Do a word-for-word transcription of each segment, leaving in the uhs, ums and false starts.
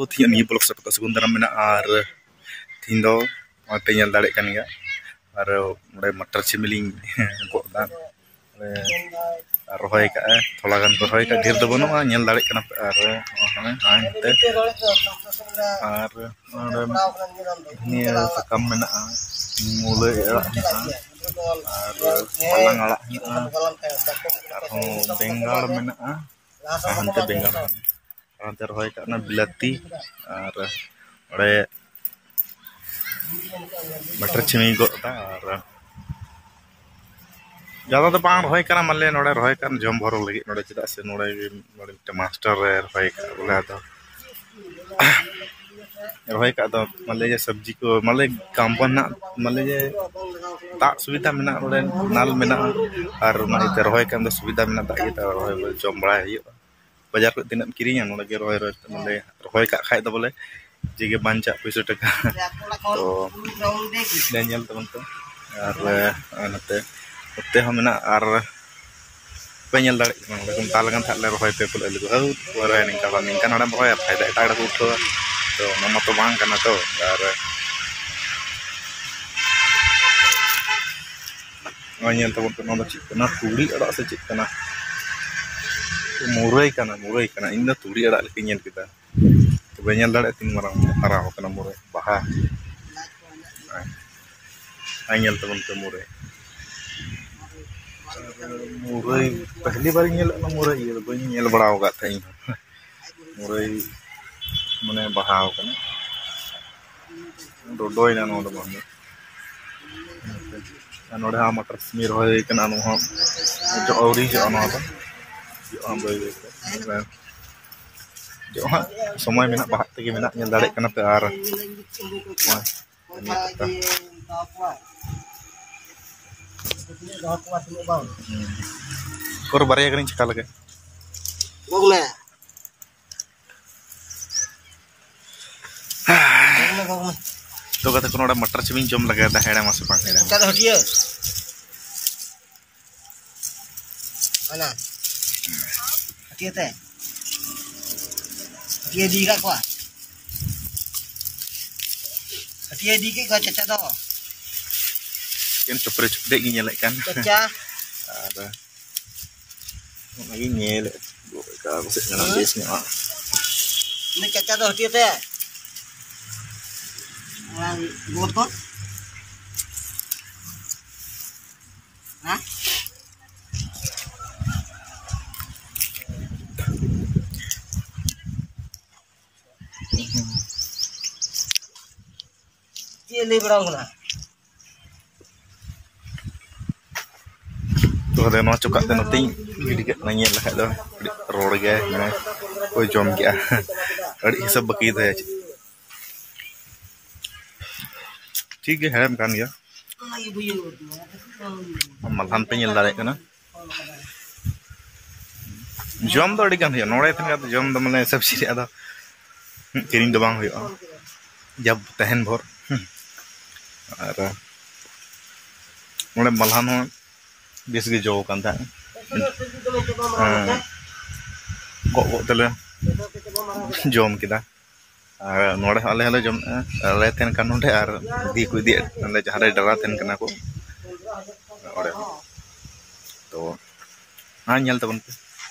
ᱛᱮᱦᱮᱧ ᱱᱤᱭᱟᱹ ᱵᱞᱚᱜ ᱥᱟᱶ ᱥᱟᱹᱜᱩᱱ ᱫᱟᱨᱟᱢ ᱢᱮᱱᱟᱜᱼᱟ᱾ ᱟᱨ ᱛᱮᱦᱮᱧ ᱫᱚ ᱱᱚᱜᱼᱚᱭ ᱯᱮ ᱧᱮᱞ ᱫᱟᱲᱮᱭᱟᱜ ᱠᱟᱱ ᱜᱮᱭᱟ, ᱟᱨ ᱱᱚᱰᱮ ᱢᱟᱴᱟᱨ ᱪᱷᱤᱢᱤᱞᱤᱧ ᱜᱚᱜ ᱮᱫᱟ᱾ ᱱᱚᱰᱮ ᱨᱚᱦᱚᱭ ᱠᱟᱜᱼᱟ, ᱛᱷᱚᱲᱟ ᱜᱟᱱ ᱠᱚ ᱨᱚᱦᱚᱭ ᱠᱟᱜᱼᱟ, ᱰᱷᱮᱨ ᱫᱚ ᱵᱟᱹᱱᱩᱜᱼᱟ, ᱧᱮᱞ ᱫᱟᱲᱮᱭᱟᱜ ᱠᱟᱱᱟ ᱯᱮ᱾ ᱟᱨ ᱱᱚᱜᱼᱚᱭ ᱱᱚᱛᱮ ᱟᱨ ᱱᱚᱰᱮ ᱫᱷᱩᱱᱤᱭᱟᱹ ᱥᱟᱠᱟᱢ ᱢᱮᱱᱟᱜᱼᱟ, ᱢᱩᱞᱟᱹ ᱟᱲᱟᱜ ᱢᱮᱱᱟᱜᱼᱟ, ᱟᱨ ᱵᱟᱞᱟᱝ ᱟᱲᱟᱜ ᱢᱮᱱᱟᱜᱼᱟ, ᱟᱨᱦᱚᱸ ᱵᱮᱸᱜᱟᱲ ᱢᱮᱱᱟᱜᱼᱟ, ᱟᱨ ᱦᱟᱱᱛᱮ ᱵᱮᱸᱜᱟᱲ ᱢᱮᱱᱟᱜᱼᱟ, ᱟᱨ ᱦᱟᱱᱛᱮ ᱨᱚᱦᱚᱭ ᱠᱟᱜ ᱠᱟᱱᱟ ᱵᱤᱞᱟᱹᱛᱤ, ᱟᱨ ᱱᱚᱰᱮ ᱢᱟᱴᱟᱨ ᱪᱷᱤᱢᱤ ᱜᱚᱫ ᱮᱫᱟ᱾ ᱟᱨ ᱡᱟᱫᱟ ᱫᱚ ᱵᱟᱝ ᱨᱚᱦᱚᱭ ᱠᱟᱱᱟ, ᱢᱟᱱᱞᱮ ᱱᱚᱰᱮ ᱨᱚᱦᱚᱭ ᱠᱟᱱ ᱡᱚᱢ ᱵᱷᱚᱨᱚ ᱞᱟᱹᱜᱤᱫ ᱱᱚᱰᱮ, ᱪᱮᱫᱟᱜ ᱥᱮ ᱱᱚᱰᱮ ᱜᱮ ᱱᱚᱰᱮ ᱢᱤᱫᱴᱮᱱ ᱢᱟᱥᱴᱟᱨ ᱮ ᱨᱚᱦᱚᱭ ᱠᱟᱜᱼᱟ ᱵᱚᱞᱮ᱾ ᱟᱫᱚ ᱨᱚᱦᱚᱭ ᱠᱟᱜ ᱫᱚ ᱢᱟᱱᱞᱮ ᱡᱮ ᱥᱚᱵᱽᱡᱤ ᱠᱚ ᱢᱟᱱᱞᱮ ᱠᱟᱢ ᱵᱚᱱ ᱱᱟᱜ ᱢᱟᱱᱞᱮ ᱡᱮ ᱫᱟᱜ ᱥᱩᱵᱤᱫᱷᱟ ᱢᱮᱱᱟᱜᱼᱟ, ᱱᱚᱰᱮ ᱱᱟᱞ ᱢᱮᱱᱟᱜᱼᱟ, ᱟᱨ ᱚᱱᱟ ᱤᱭᱟᱹᱛᱮ ᱨᱚᱦᱚᱭ ᱠᱟᱜ ᱫᱚ ᱥᱩᱵᱤᱫᱷᱟ ᱢᱮᱱᱟᱜᱼᱟ, ᱫᱟᱜ ᱤᱭᱟᱹᱛᱮ ᱨᱚᱦᱚᱭ ᱡᱚᱢ ᱵᱟᱲᱟᱭ ᱦᱩᱭᱩᱜᱼᱟ᱾ ᱵᱟᱡᱟᱨ ᱠᱷᱚᱱ ᱛᱤᱱᱟᱹᱜ ᱮᱢ ᱠᱤᱨᱤᱧᱟ, ᱱᱚᱰᱮ ᱜᱮ ᱨᱚᱦᱚᱭ ᱨᱚᱦᱚᱭ ᱛᱮ ᱱᱚᱰᱮ ᱨᱚᱦᱚᱭ ᱠᱟᱜ ᱠᱷᱟᱡ ᱫᱚ ᱵᱚᱞᱮ ᱡᱮᱜᱮ ᱵᱟᱧᱪᱟᱜ ᱯᱩᱭᱥᱟᱹ ᱴᱟᱠᱟ᱾ ᱛᱚ ᱱᱚᱰᱮ ᱧᱮᱞ ᱛᱟᱵᱚᱱ ᱯᱮ, ᱟᱨ ᱱᱚᱜᱼᱚᱭ ᱱᱚᱛᱮ ᱱᱚᱛᱮ ᱦᱚᱸ ᱢᱮᱱᱟᱜᱼᱟ, ᱟᱨ ᱯᱮ ᱧᱮᱞ ᱫᱟᱲᱮᱭᱟᱜ ᱠᱟᱱᱟ, ᱱᱚᱰᱮ ᱠᱚ ᱢᱮᱛᱟ ᱞᱮ ᱠᱟᱱ ᱛᱟᱦᱮᱸᱫ ᱞᱮ ᱨᱚᱦᱚᱭ ᱯᱮ ᱯᱟᱞᱮ ᱟᱹᱞᱩ ᱠᱚ, ᱦᱟᱹᱴ ᱯᱚᱨᱮ ᱱᱤᱝᱠᱟ ᱵᱟᱝ ᱱᱤᱝᱠᱟ ᱱᱚᱰᱮᱢ ᱨᱚᱦᱚᱭᱟ, ᱯᱷᱟᱭᱫᱟ ᱮᱴᱟᱜ ᱨᱮᱠᱚ ᱩᱴᱷᱟᱹᱣᱟ, ᱛᱚ ᱚᱱᱟ ᱢᱟᱛᱚ ᱵᱟᱝ ᱠᱟᱱᱟ ᱛᱚ᱾ ᱟᱨ ᱱᱚᱜᱼᱚᱭ ᱧᱮᱞ ᱛᱟᱵᱚᱱ ᱯᱮ, ᱱᱚᱣᱟ ᱫᱚ ᱪᱮᱫ ᱠᱟᱱᱟ? ᱛᱩᱲᱤ ᱟᱲᱟᱜ ᱥᱮ ᱪᱮᱫ ᱠᱟᱱᱟ? ᱢᱩᱨᱟᱹᱭ ᱠᱟᱱᱟ, ᱢᱩᱨᱟᱹᱭ ᱠᱟᱱᱟ᱾ ᱤᱧ ᱫᱚ ᱛᱩᱲᱤ ᱟᱲᱟᱜ ᱞᱮᱠᱟᱧ ᱧᱮᱞ ᱠᱮᱫᱟ, ᱛᱚᱵᱮ ᱧᱮᱞ ᱫᱟᱲᱮᱭᱟᱜᱼᱟ ᱛᱤᱱ ᱢᱟᱨᱟᱝ ᱦᱟᱨᱟ ᱟᱠᱟᱱᱟ ᱢᱩᱨᱟᱹᱭ ᱵᱟᱦᱟ᱾ ᱟᱨ ᱧᱮᱞ ᱛᱟᱵᱚᱱ ᱯᱮ ᱢᱩᱨᱟᱹᱭ, ᱢᱩᱨᱟᱹᱭ ᱯᱟᱦᱞᱤ ᱵᱟᱨ ᱤᱧ ᱧᱮᱞᱮᱫ ᱠᱟᱱᱟ ᱢᱩᱨᱟᱹᱭ, ᱤᱭᱟᱹ ᱫᱚ ᱵᱟᱹᱧ ᱧᱮᱞ ᱵᱟᱲᱟ ᱟᱠᱟᱫ ᱛᱟᱦᱮᱸᱫ ᱤᱧ ᱦᱚᱸ᱾ ᱢᱩᱨᱟᱹᱭ ᱢᱟᱱᱮ ᱵᱟᱦᱟ ᱟᱠᱟᱱᱟ, ᱰᱚᱰᱚᱭᱮᱱᱟ ᱱᱚᱣᱟ ᱫᱚ ᱵᱟᱝ ᱫᱚ᱾ ᱟᱨ ᱱᱚᱰᱮ ᱦᱚᱸ ᱢᱟᱴᱚᱨ ᱥᱤᱢᱤ ᱨᱚᱦᱚᱭ ᱦᱩᱭ ᱠᱟᱱᱟ, ᱱᱚᱣᱟ ᱦᱚᱸ ᱡᱚ ᱟᱹᱣᱨᱤ ᱡᱚᱜᱼᱟ, ᱱᱚᱣᱟ ᱫᱚ ᱡᱚᱜᱼᱟ ᱵᱟᱹᱭ ᱵᱟᱹᱭ ᱛᱮ᱾ ᱡᱚᱜ ᱦᱟᱸᱜ ᱥᱚᱢᱚᱭ ᱢᱮᱱᱟᱜ, ᱵᱟᱦᱟᱜ ᱛᱮᱜᱮ ᱢᱮᱱᱟᱜ, ᱧᱮᱞ ᱫᱟᱲᱮᱭᱟᱜ ᱠᱟᱱᱟ ᱯᱮ᱾ ᱟᱨ ᱱᱚᱜᱼᱚᱭ ᱱᱤᱭᱟᱹ ᱯᱟᱛᱟ᱾ ᱩᱠᱩᱨ ᱵᱟᱨᱭᱟ ᱜᱟᱱᱤᱧ ᱪᱷᱟᱠᱟ ᱞᱮᱜᱮ᱾ ᱜᱚᱜ ᱢᱮ᱾ ᱜᱚᱜ ᱢᱮ, ᱜᱚᱜ ᱢᱮ᱾ ᱛᱚ ᱜᱟᱛᱮ ᱠᱚ, ᱱᱚᱰᱮ ᱢᱟᱴᱟᱨ ᱪᱷᱤᱢᱤᱧ ᱡᱚᱢ ᱞᱮᱜᱟᱭ ᱫᱟ, ᱦᱮᱲᱮᱢᱟ ᱥᱮ ᱵᱟᱝ ᱦᱮᱲᱮᱢᱟ? ᱚᱠᱟ ᱫᱚ ᱦᱟᱹᱴᱤᱭᱟᱹ? ᱦᱟᱱᱟ᱾ ᱦᱟᱹᱴᱤᱭᱟᱹ ᱛᱮ? ᱦᱟᱹᱴᱤᱭᱟᱹ ᱤᱫᱤ ᱠᱟᱜ ᱠᱚᱣᱟ? ᱤᱭᱟᱹ ᱤᱫᱤ ᱠᱮᱫ ᱠᱚᱣᱟ ᱪᱟᱪᱟ ᱫᱚ᱾ ᱮᱠᱮᱱ ᱪᱚᱯᱨᱮ ᱪᱚᱯᱨᱮ ᱜᱮ ᱧᱮᱞᱮᱫ ᱠᱟᱱ᱾ ᱪᱟᱪᱟ᱾ ᱟᱨ ᱚᱱᱟᱜᱤᱧ ᱧᱮᱞᱮᱫ ᱚᱠᱟ ᱠᱚ ᱥᱮᱫ ᱢᱮᱱᱟᱜ ᱦᱮᱸ? ᱵᱮᱥ ᱧᱚᱜ᱾ ᱩᱱᱤ ᱪᱟᱪᱟ ᱫᱚ ᱦᱟᱹᱴᱤᱭᱟᱹ ᱛᱮ᱾ ᱟᱨ ᱜᱚᱲ ᱠᱚ? ᱦᱮᱸ? ᱪᱮᱫ ᱮ ᱞᱟᱹᱭ ᱵᱟᱲᱟ ᱟᱢ ᱠᱟᱱᱟ? ᱛᱚ ᱱᱚᱣᱟ ᱪᱚᱠᱟᱜ ᱛᱮ ᱱᱚᱛᱮᱧ ᱜᱤᱰᱤ ᱠᱟᱜ ᱠᱟᱱᱟ, ᱧᱮᱞ ᱞᱮᱠᱷᱟᱡ ᱫᱚ ᱟᱹᱰᱤ ᱨᱚᱲ ᱜᱮᱭᱟᱭ, ᱢᱟᱱᱮ ᱠᱚ ᱡᱚᱢ ᱠᱮᱜᱼᱟ᱾ ᱟᱹᱰᱤ ᱦᱤᱥᱟᱹᱵ ᱵᱟᱹᱠᱤ ᱫᱚᱦᱚᱭᱟ ᱪᱮᱫ᱾ ᱴᱷᱤᱠ ᱜᱮ, ᱦᱮᱲᱮᱢ ᱠᱟᱱ ᱜᱮᱭᱟ᱾ ᱢᱟᱞᱦᱟᱱ ᱯᱮ ᱧᱮᱞ ᱫᱟᱲᱮᱭᱟᱜ ᱠᱟᱱᱟ᱾ ᱡᱚᱢ ᱫᱚ ᱟᱹᱰᱤ ᱜᱟᱱ ᱦᱩᱭᱩᱜᱼᱟ ᱱᱚᱰᱮ ᱠᱷᱚᱱ ᱜᱮ, ᱡᱚᱢ ᱫᱚ ᱢᱟᱱᱮ ᱥᱚᱵᱽᱡᱤ ᱨᱮᱭᱟᱜ ᱫᱚ ᱠᱤᱨᱤᱧ ᱫᱚ ᱵᱟᱝ ᱦᱩᱭᱩᱜᱼᱟ, ᱡᱟ ᱛᱟᱦᱮᱱ ᱵᱷᱳᱨ᱾ ᱟᱨ ᱱᱚᱰᱮ ᱢᱟᱞᱦᱟᱱ ᱦᱚᱸ ᱵᱮᱥ ᱜᱮ ᱡᱚ ᱟᱠᱟᱱ ᱛᱟᱦᱮᱸᱫ᱾ ᱦᱮᱸ, ᱜᱚᱜ ᱜᱚᱜ ᱛᱮᱞᱮ ᱡᱚᱢ ᱠᱮᱫᱟ᱾ ᱟᱨ ᱱᱚᱰᱮ ᱦᱚᱸ ᱟᱞᱮ ᱦᱚᱸᱞᱮ ᱡᱚᱢᱮᱫᱼᱟ, ᱟᱞᱮ ᱛᱟᱦᱮᱱ ᱠᱟᱱ ᱱᱚᱰᱮ ᱟᱨ ᱫᱤᱫᱤ ᱠᱚ ᱤᱫᱤᱭᱮᱫ ᱱᱚᱰᱮ ᱡᱟᱦᱟᱸ ᱨᱮ ᱰᱟᱞᱟ ᱛᱟᱦᱮᱱ ᱠᱟᱱᱟ ᱠᱚ ᱚᱸᱰᱮ ᱦᱚᱸ᱾ ᱛᱚ ᱦᱮᱸ, ᱧᱮᱞ ᱛᱟᱵᱚᱱ ᱯᱮ᱾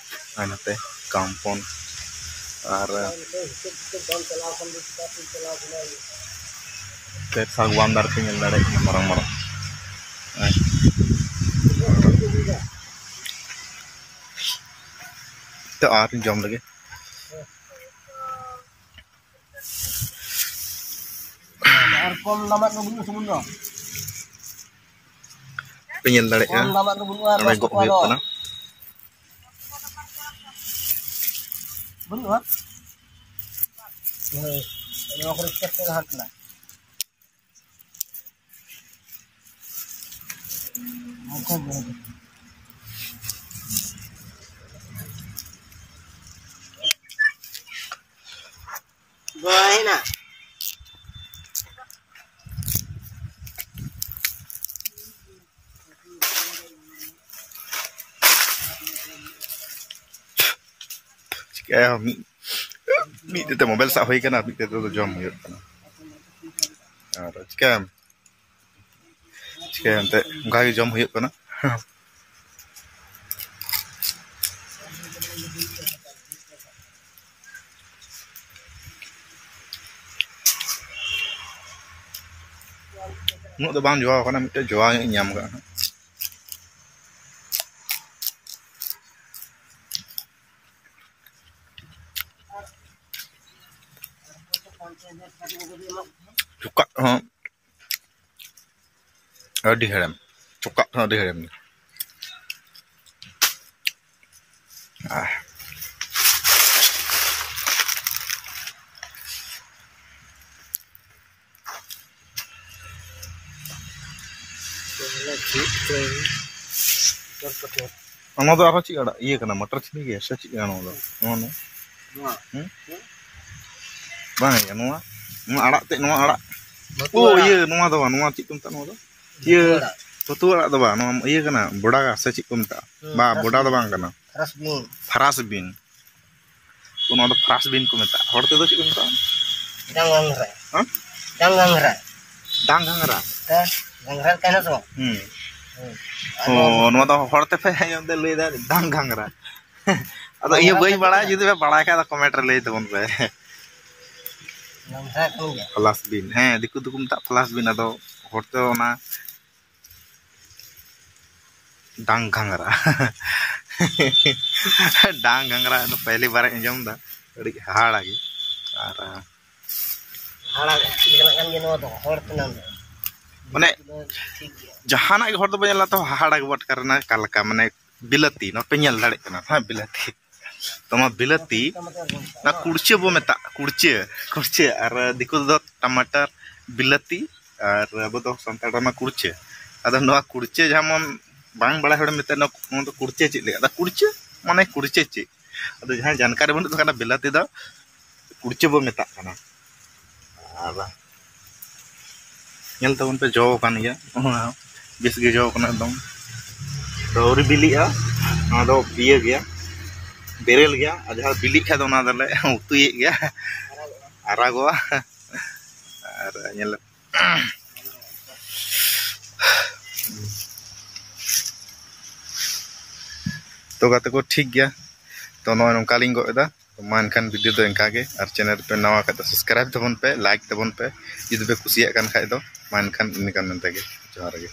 ᱟᱨ ᱱᱚᱛᱮ ᱠᱟᱢᱯᱚᱱ ᱟᱨ ᱛᱮ ᱥᱟᱜᱣᱟᱱ ᱫᱟᱨᱮ ᱯᱮ ᱧᱮᱞ ᱫᱟᱲᱮᱭᱟᱜ ᱠᱟᱱᱟ, ᱢᱟᱨᱟᱝ ᱢᱟᱨᱟᱝ᱾ ᱦᱮᱸ᱾ ᱛᱚ ᱟᱨ ᱡᱚᱢ ᱞᱟᱹᱜᱤᱫ᱾ ᱟᱨ ᱠᱚᱢ ᱫᱟᱢᱟᱜ ᱫᱚ ᱵᱟᱹᱱᱩᱜᱼᱟ ᱥᱩᱢᱩᱱ ᱫᱚ? ᱯᱮ ᱧᱮᱞ ᱫᱟᱲᱮᱭᱟᱜᱼᱟ᱾ ᱠᱚᱢ ᱫᱟᱢᱟᱜ ᱫᱚ ᱵᱟᱹᱱᱩᱜᱼᱟ, ᱱᱚᱰᱮ ᱫᱚᱥ ᱜᱚᱜ ᱴᱟᱠᱟ ᱦᱩᱭᱩᱜ ᱫᱚ᱾ ᱠᱟᱱᱟ᱾ ᱵᱟᱹᱱᱩᱜᱼᱟ? ᱦᱳᱭ, ᱱᱚᱣᱟ ᱠᱚᱨᱮ ᱪᱮᱫ ᱛᱮ ᱦᱟᱴ ᱞᱮᱱᱟ? ᱟᱪᱪᱷᱟ, ᱵᱮᱥ᱾ ᱵᱟᱭᱱᱟ᱾ ᱪᱤᱠᱟᱹᱭᱟ, ᱢᱤᱫ, ᱢᱤᱫ ᱛᱤ ᱛᱮ ᱢᱳᱵᱟᱭᱤᱞ ᱥᱟᱵ ᱦᱩᱭ ᱠᱟᱱᱟ, ᱢᱤᱫ ᱛᱤ ᱛᱮᱫᱚ ᱡᱚᱢ ᱦᱩᱭᱩᱜ ᱠᱟᱱᱟ᱾ ᱟᱨ ᱪᱤᱠᱟᱹᱭᱟᱢ? ᱪᱤᱠᱟᱹᱭᱟᱢ ᱮᱱᱛᱮᱫ, ᱚᱱᱠᱟ ᱜᱮ ᱡᱚᱢ ᱦᱩᱭᱩᱜ ᱠᱟᱱᱟ᱾ ᱩᱱᱟᱹᱜ ᱫᱚ ᱵᱟᱝ ᱡᱚᱣᱟ ᱠᱟᱱᱟ, ᱢᱤᱫᱴᱮᱡ ᱡᱚᱣᱟ ᱧᱚᱜ ᱤᱧ ᱧᱟᱢ ᱠᱟᱜᱼᱟ ᱦᱟᱸᱜ᱾ ᱪᱚᱠᱟᱜ ᱦᱚᱸ ᱟᱹᱰᱤ ᱦᱮᱲᱮᱢ, ᱪᱚᱠᱟᱜ ᱦᱚᱸ ᱟᱹᱰᱤ ᱦᱮᱲᱮᱢ ᱜᱮ᱾ ᱟᱦ᱾ ᱚᱱᱟ ᱫᱚ ᱟᱨᱦᱚᱸ ᱪᱮᱫ ᱟᱲᱟᱜ ᱤᱭᱟᱹ ᱠᱟᱱᱟ? ᱢᱟᱴᱟᱨ ᱪᱷᱤᱞᱤ ᱜᱮ ᱥᱮ ᱪᱮᱫ ᱠᱟᱱᱟ ᱱᱚᱣᱟ ᱫᱚ? ᱱᱚᱣᱟ ᱱᱚᱣᱟ? ᱦᱩᱸ? ᱵᱟᱝ ᱦᱩᱭᱩᱜᱼᱟ ᱱᱚᱣᱟ᱾ ᱱᱚᱣᱟ ᱟᱲᱟᱜ ᱛᱮᱫ, ᱱᱚᱣᱟ ᱟᱲᱟᱜ᱾ ᱵᱟᱹᱛᱩ ᱳ, ᱟᱲᱟᱜ᱾ ᱤᱭᱟᱹ, ᱱᱚᱣᱟ ᱫᱚ ᱵᱟᱝ, ᱱᱚᱣᱟ ᱪᱮᱫ ᱠᱚ ᱢᱮᱛᱟᱜᱼᱟ ᱱᱚᱣᱟ ᱫᱚ? ᱤᱭᱟᱹ, ᱵᱟᱹᱛᱩ ᱟᱲᱟᱜ᱾ ᱵᱟᱹᱛᱩ ᱟᱲᱟᱜ ᱫᱚ ᱵᱟᱝ, ᱱᱚᱣᱟ ᱤᱭᱟᱹ ᱠᱟᱱᱟ, ᱵᱚᱰᱟ ᱥᱮ ᱪᱮᱫ ᱠᱚ ᱢᱮᱛᱟᱜᱼᱟ? ᱦᱩᱸ, ᱵᱟ, ᱯᱷᱨᱟᱥ ᱵᱚᱰᱟ ᱫᱚ ᱵᱤᱱ᱾ ᱵᱟᱝ ᱠᱟᱱᱟ᱾ ᱯᱷᱨᱟᱥ ᱵᱤᱱ᱾ ᱯᱷᱨᱟᱥ ᱵᱤᱱ᱾ ᱛᱚ, ᱱᱚᱣᱟ ᱫᱚ ᱯᱷᱨᱟᱥ ᱵᱤᱱ ᱠᱚ ᱢᱮᱛᱟᱜᱼᱟ᱾ ᱦᱚᱲ ᱛᱮᱫᱚ ᱪᱮᱫ ᱠᱚ ᱢᱮᱛᱟᱜᱼᱟ? ᱰᱟᱝ ᱜᱷᱟᱝᱨᱟ᱾ ᱦᱮᱸ? ᱰᱟᱝ ᱜᱷᱟᱝᱨᱟ᱾ ᱰᱟᱝ ᱜᱷᱟᱝᱨᱟ᱾ ᱛᱚ, ᱜᱷᱟᱝᱨᱟ ᱛᱟᱦᱮᱱᱟ ᱛᱚ? ᱦᱩᱸ᱾ ᱦᱩᱸ᱾ ᱚ, ᱱᱚᱣᱟ ᱫᱚ ᱦᱚᱲ ᱛᱮᱯᱮ ᱟᱸᱡᱚᱢ ᱛᱮ ᱞᱟᱹᱭ ᱫᱟ ᱰᱟᱝ ᱜᱷᱟᱝᱨᱟ᱾ ᱟᱫᱚ ᱤᱧ ᱦᱚᱸ ᱵᱟᱹᱧ ᱵᱟᱲᱟᱭᱟ, ᱡᱩᱫᱤ ᱯᱮ ᱵᱟᱲᱟᱭ ᱠᱷᱟᱡ ᱫᱚ comment ᱨᱮ ᱞᱟᱹᱭ ᱛᱟᱵᱚᱱ ᱯᱮ᱾ ᱯᱷᱨᱟᱥ ᱵᱤᱱ᱾ ᱦᱮᱸ, ᱫᱤᱠᱩ ᱫᱚᱠᱚ ᱢᱮᱛᱟᱜᱼᱟ ᱯᱷᱨᱟᱥ ᱵᱤᱱ, ᱟᱫᱚ ᱦᱚᱲ ᱛᱮ ᱚᱱᱟ ᱰᱟᱝ ᱜᱷᱟᱝᱨᱟ᱾ ᱰᱟᱝ ᱜᱷᱟᱝᱨᱟ ᱫᱚ ᱯᱮᱦᱞᱤ ᱵᱟᱨ ᱤᱧ ᱟᱸᱡᱚᱢ ᱮᱫᱟ, ᱟᱹᱰᱤ ᱦᱟᱦᱟᱲᱟ ᱜᱮ᱾ ᱟᱨ ᱦᱟᱦᱟᱲᱟ ᱪᱮᱫ ᱞᱮᱠᱟᱱᱟᱜ ᱠᱟᱱ ᱜᱮᱭᱟ ᱱᱚᱣᱟ ᱫᱚ, ᱦᱚᱲ ᱛᱮ ᱱᱟᱢ ᱫᱚ᱾ ᱢᱟᱱᱮ, ᱴᱷᱤᱠ ᱜᱮᱭᱟ᱾ ᱡᱟᱦᱟᱱᱟᱜ ᱜᱮ ᱦᱚᱲ ᱫᱚ ᱵᱟᱹᱧ ᱧᱮᱞᱟ ᱛᱚ ᱦᱟᱦᱟᱲᱟ ᱜᱮ ᱟᱴᱠᱟᱨ ᱮᱱᱟ᱾ ᱚᱠᱟ ᱞᱮᱠᱟ ᱢᱟᱱᱮ ᱵᱤᱞᱟᱹᱛᱤ, ᱱᱚᱣᱟ ᱯᱮ ᱧᱮᱞ ᱫᱟᱲᱮᱭᱟᱜ ᱠᱟᱱᱟ ᱦᱟᱸᱜ, ᱵᱤᱞᱟᱹᱛᱤ᱾ ᱛᱚ ᱱᱚᱣᱟ ᱵᱤᱞᱟᱹᱛᱤ, ᱚᱱᱟ ᱠᱩᱲᱪᱟᱹ ᱵᱚ ᱢᱮᱛᱟᱜᱼᱟ, ᱠᱩᱲᱪᱟᱹ, ᱠᱩᱲᱪᱟᱹ, ᱟᱨ ᱫᱤᱠᱩ ᱛᱮᱫᱚ ᱴᱟᱢᱟᱴᱟᱨ, ᱵᱤᱞᱟᱹᱛᱤ, ᱟᱨ ᱟᱵᱚ ᱫᱚ ᱥᱟᱱᱛᱟᱲ ᱨᱮᱢᱟ ᱠᱩᱲᱪᱟᱹ᱾ ᱟᱫᱚ ᱱᱚᱣᱟ ᱠᱩᱲᱪᱟᱹ ᱡᱮᱢᱚᱱ ᱵᱟᱝ ᱵᱟᱲᱟᱭ ᱦᱚᱲᱮᱢ ᱢᱮᱛᱟᱭᱟ, "ᱱᱚᱣᱟ ᱫᱚ ᱠᱩᱲᱪᱟᱹ ᱪᱮᱫ ᱞᱮᱠᱟ?" ᱟᱫᱚ ᱠᱩᱲᱪᱟᱹ ᱢᱟᱱᱮ ᱠᱩᱲᱪᱟᱹ ᱪᱮᱫ? ᱟᱫᱚ ᱡᱟᱦᱟᱸᱭ ᱡᱟᱱᱠᱟᱨᱤ ᱵᱟᱹᱱᱩᱜ ᱛᱟᱠᱚ ᱠᱷᱟᱱ, ᱵᱤᱞᱟᱹᱛᱤ ᱫᱚ ᱠᱩᱲᱪᱟᱹ ᱵᱚ ᱢᱮᱛᱟᱜ ᱠᱟᱱᱟ᱾ ᱟᱨ ᱧᱮᱞ ᱛᱟᱵᱚᱱ ᱯᱮ, ᱡᱚ ᱟᱠᱟᱱ ᱜᱮᱭᱟ, ᱵᱮᱥ ᱜᱮ ᱡᱚ ᱟᱠᱟᱱᱟ ᱮᱠᱫᱚᱢ᱾ ᱛᱚ ᱟᱹᱣᱨᱤ ᱵᱤᱞᱤᱜᱼᱟ, ᱱᱚᱣᱟ ᱫᱚ ᱤᱭᱟᱹ ᱜᱮᱭᱟ, ᱵᱮᱨᱮᱞ ᱜᱮᱭᱟ᱾ ᱟᱨ ᱡᱟᱦᱟᱸ ᱵᱤᱞᱤᱜ ᱠᱷᱟᱡ ᱫᱚ ᱚᱱᱟ ᱫᱚᱞᱮ ᱩᱛᱩᱭᱮᱫ ᱜᱮᱭᱟ, ᱟᱨᱟᱜᱚᱜᱼᱟ᱾ ᱟᱨ ᱧᱮᱞ ᱛᱚ ᱜᱟᱛᱮ ᱠᱚ, ᱴᱷᱤᱠ ᱜᱮᱭᱟ᱾ ᱛᱚ ᱱᱚᱜᱼᱚᱭ ᱱᱚᱝᱠᱟ ᱞᱤᱧ ᱜᱚᱜ ᱮᱫᱟ᱾ ᱛᱚ ᱢᱟ ᱮᱱᱠᱷᱟᱱ video ᱫᱚ ᱮᱱᱠᱟ ᱜᱮ, ᱟᱨ channel ᱯᱮ ᱱᱟᱣᱟ ᱠᱷᱟᱡ ᱫᱚ subscribe ᱛᱟᱵᱚᱱ ᱯᱮ, like ᱛᱟᱵᱚᱱ ᱯᱮ, ᱡᱩᱫᱤ ᱯᱮ ᱠᱩᱥᱤᱭᱟᱜ ᱠᱟᱱ ᱠᱷᱟᱡ ᱫᱚ᱾ ᱢᱟ ᱮᱱᱠᱷᱟᱱ ᱤᱱᱟᱹ ᱠᱟᱱ ᱢᱮᱱᱛᱮ ᱜᱮ, ᱡᱚᱦᱟᱨ ᱜᱮ᱾